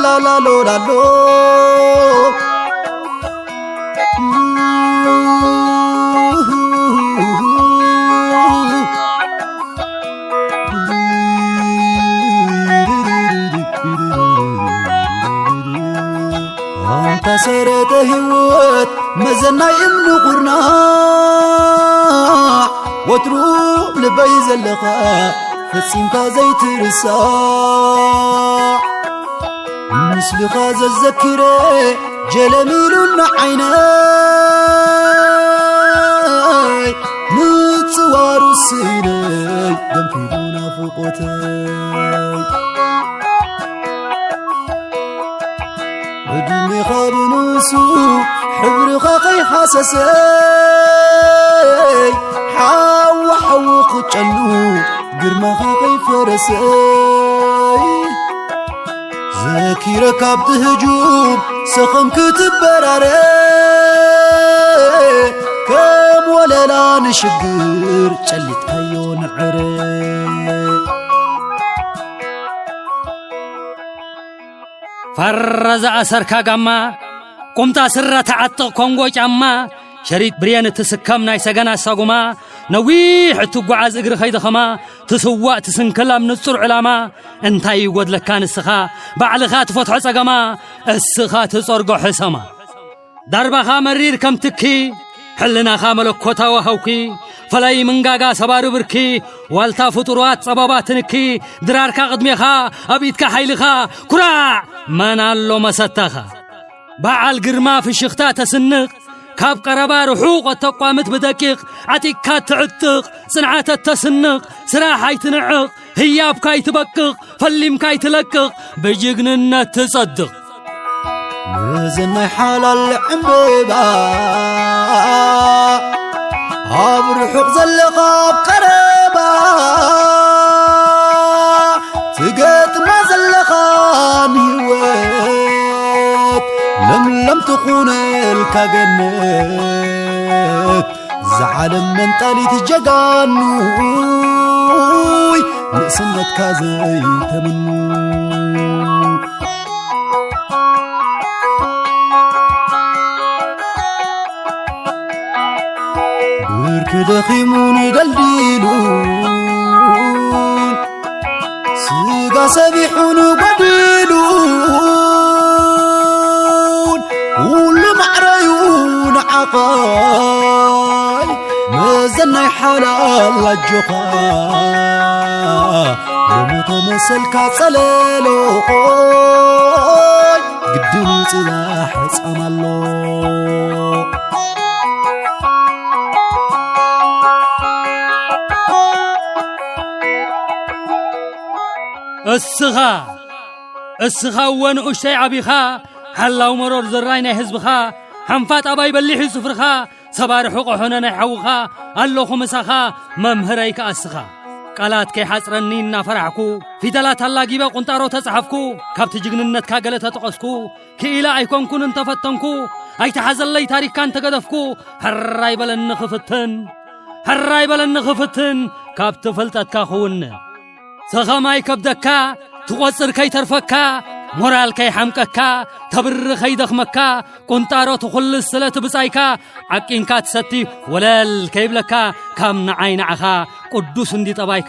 ላላሎላሎ። ኣንታ ሰረተ ህይወት መዘናይ እምኒ ቁርና፣ ወትሩ ልበይ ዘለኻ ፈጺምካ ዘይትርሳዕ፣ ምስልኻ ዘዘክረ ጀለሚሉና ዓይነይ፣ ምጽዋሩ ስኢነይ ደንፊሉ ናፍቖተይ። ዕድሜኻ ብንሱ ሕብርኻ ከይሃሰሰይ፣ ሓዊ ሓዊ ክጨኑ ግርማኻ ከይፈረሰይ፣ ዘኪረ ካብ ትህጁም ሰኸም ክትበራረ፣ ከም ወለላ ንሽግር ጨሊጥካዮ ንዕረ። ፋራ ዝኣሰርካ ጋማ፣ ቁምጣ ስረ ትዓጥቕ ኮንጎ ጫማ፣ ሸሪጥ ብሬን እትስከም ናይ ሰገን ኣሳጉማ፣ ነዊሕ እትጓዓዝ እግሪ ከይደኸማ፣ ትስዋእ ትስንክል ኣብ ንጹር ዕላማ፣ እንታይ ይጎድለካ ንስኻ፣ ባዕልኻ ትፈትሖ ጸገማ፣ እስኻ ትጸርጎ ሕሰማ። ዳርባኻ መሪር ከም ትኪ፣ ሕልናኻ መለኮታዊ ሃውኪ፣ ፈላይ ምንጋጋ ሰባሪ ብርኪ፣ ዋልታ ፍጡራት ጸበባ ትንኪ፣ ድራርካ ቅድሜኻ፣ ኣብ ኢድካ ሓይልኻ፣ ኩራዕ! መን ኣሎ መሰታኻ? በዓል ግርማ ፍሽኽታ ተስንቕ፣ ካብ ቀረባ ርሑቕ እተቋምት ብደቂቕ፣ ዓጢቕካ እትዕጥቕ፣ ጽንዓት እተስንቕ፣ ስራሕ ኣይትንዕቕ፣ ህያብካ ኣይትበቅቕ፣ ፈሊምካ ኣይትለቅቕ፣ ብጅግንነት ትጸድቕ። መዘናይ ሓላል ዕምበባ፣ ኣብ ርሑቕ ዘለኻ ኣብ ቀረባ፣ ትገጥማ ዘለኻ ንህይወት፣ ለምለም ትኹነልካ ገነት። ዝዓለም መንጣሊት ጀጋኑይ፣ ንእስነትካ ዘይተምኑ። ብርኪ ደኺሙን ደልዲሉን፣ ስጋ ሰቢሑን ጎዲሉን፣ ኩሉ ማዕረዩ ንዓቓይ፣ መዘናይ ሓላል ኣጆኻ። ብሞቶ መሰልካ ጸለሎ፣ ቆይ ግድን ጽባሕ ጻም ኣሎ። እስኻ፣ እስኻ እወ ንኡሽተይ ዓቢኻ፣ ሓላው መሮር ዘራይ ናይ ህዝብኻ፣ ሓንፋጥ ኣባይ በሊሕ እዩ ስፍርኻ፣ ሰባሪ ሕቆ ሆነ ናይ ሓውኻ፣ ኣለኹ ምሳኻ፣ መምህረይ ከኣ እስኻ። ቃላት ከይሓጽረኒ እናፈራሕኩ፣ ፊደላት ኣላጊበ ቁንጣሮ ተጻሕፍኩ፣ ካብቲ ጅግንነትካ ገለ ተጠቐስኩ፣ ክኢላ ኣይኮንኩን እንተፈተንኩ፣ ኣይተሓዘለይ ታሪኽካ እንተገደፍኩ፣ ሕራይ በለኒ ክፍትን፣ ሕራይ በለኒ ክፍትን፣ ካብቲ ፍልጠትካ ክውንን። ሰኸም ኣይከብደካ፣ ትቖጽር ከይተርፈካ፣ ሞራል ከይሓምቀካ፣ ተብሪ ከይደኽመካ፣ ቁንጣሮ ትኹልስ ስለ እቲ ብጻይካ፣ ዓቂንካ ትሰቲ ወለል ከይብለካ፣ ካብ ንዓይ ንዓኻ ቅዱስ እንዲ ጠባይካ።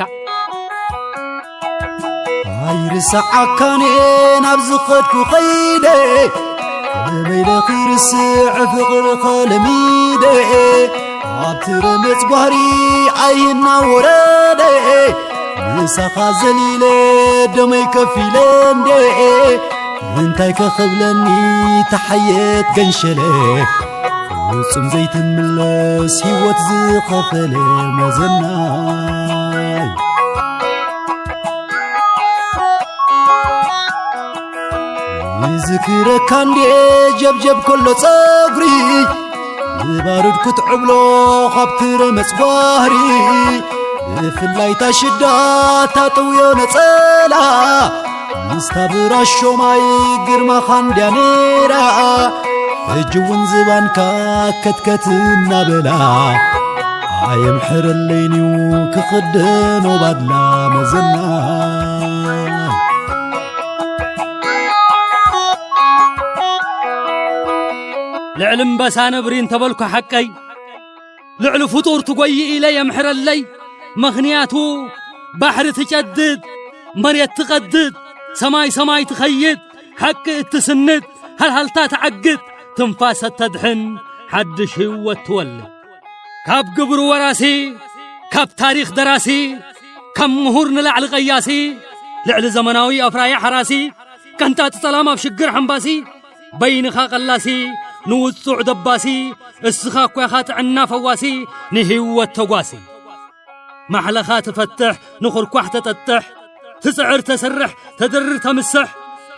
ኣይርስዓካን እየ ናብ ዝኸድኩ ኸይደ፣ ከመይ ኢለ ክርስዕ ፍቕርኻ ለሚደ፣ ኣብቲ ረመጽ ጓህሪ ኣይና ወረደ፣ ምሳኻ ዘሊለ ደመይ ከፊለ እንደ፣ እንታይ ከኽብለኒ ተሓየት ገንሸለ፣ ፍጹም ዘይትምለስ ህይወት ዝኸፈለ መዘናይ። ይዝክረካ እንዴ ጀብጀብ ከሎ ጸጉሪ፣ ብባሩድ ክትዕብሎ ካብቲ ረመጽ ጓህሪ፣ ብፍላይ እታ ሽዳ ታጥውዮ ነጸላ፣ ምስታ ብራሾ ማይ ግርማኻ እንድያ ነይራ። ሕጂ እውን ዝባንካ ከትከት እናበላ፣ ኣየምሕረለይንዩ ክኽደኖ ባድላ መዘና። ልዕሊ እምበሳ ነብሪ እንተበልኩ ሓቀይ፣ ልዕሊ ፍጡር ትጎይ ኢለ የምሕረለይ። ምኽንያቱ ባሕሪ ትጨድድ፣ መሬት ትቐድድ፣ ሰማይ ሰማይ ትኸይድ፣ ሓቂ እትስንድ፣ ሃልሃልታ ትዓግት፣ ትንፋስ እተድሕን፣ ሓድሽ ህይወት ትወልድ። ካብ ግብሩ ወራሲ፣ ካብ ታሪኽ ደራሲ፣ ካብ ምሁር ንላዕሊ ቀያሲ፣ ልዕሊ ዘመናዊ ኣፍራዪ ሓራሲ፣ ቀንጣጢ ጸላም ኣብ ሽግር ሓምባሲ፣ በይንኻ ቀላሲ፣ ንውጹዕ ደባሲ፣ እስኻ እኮ ኢኻ ጥዕና ፈዋሲ፣ ንህይወት ተጓሲ። ማሕለኻ ትፈትሕ፣ ንኹርኳሕ ተጠጥሕ፣ ትጽዕር ተስርሕ፣ ተድርር ተምስሕ፣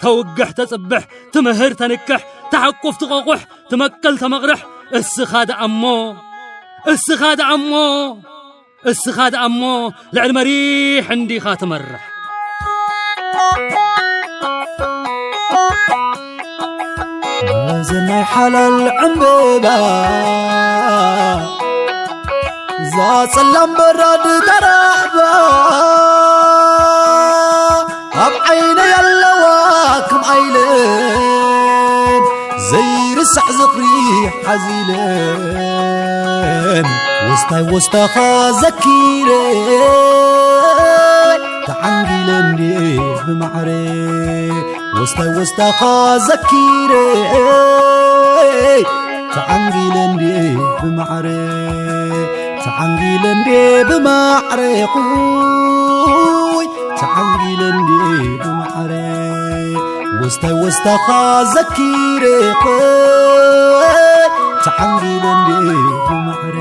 ተውግሕ ተጽብሕ፣ ትምህር ተንቅሕ፣ ተሓቁፍ ትቐቑሕ፣ ትመቅል ተመቕርሕ፣ እስኻ ደኣ እሞ፣ እስኻ ደኣ እሞ፣ እስኻ ደኣ እሞ ልዕሊ መሪሕ እንዲኻ ትመርሕ። እዚ ናይ ሓላል ዕምበባ፣ እዛ ጸላም በራድ ተራዕባ፣ ኣብ ዓይነይ ኣለዋ ከም ኣይለን፣ ዘይርሳዕ ዝኽሪ ሓዚለን፣ ወስታይ ወስታኻ ዘኪረ፣ ተዓንጊለ እንዴ ብማዕረ፣ ወስታይ ወስታኻ ዘኪረ፣ ተዓንጊለ እንዴ ብማዕረ፣ ተዓንጊለ እንዴ ብማዕረ፣ ኹይ፣ ተዓንጊለ እንዴ ብማዕረ፣ ወስታይ ወስታኻ ዘኪረ፣ ተዓንጊለ እንዴ ብማዕረ።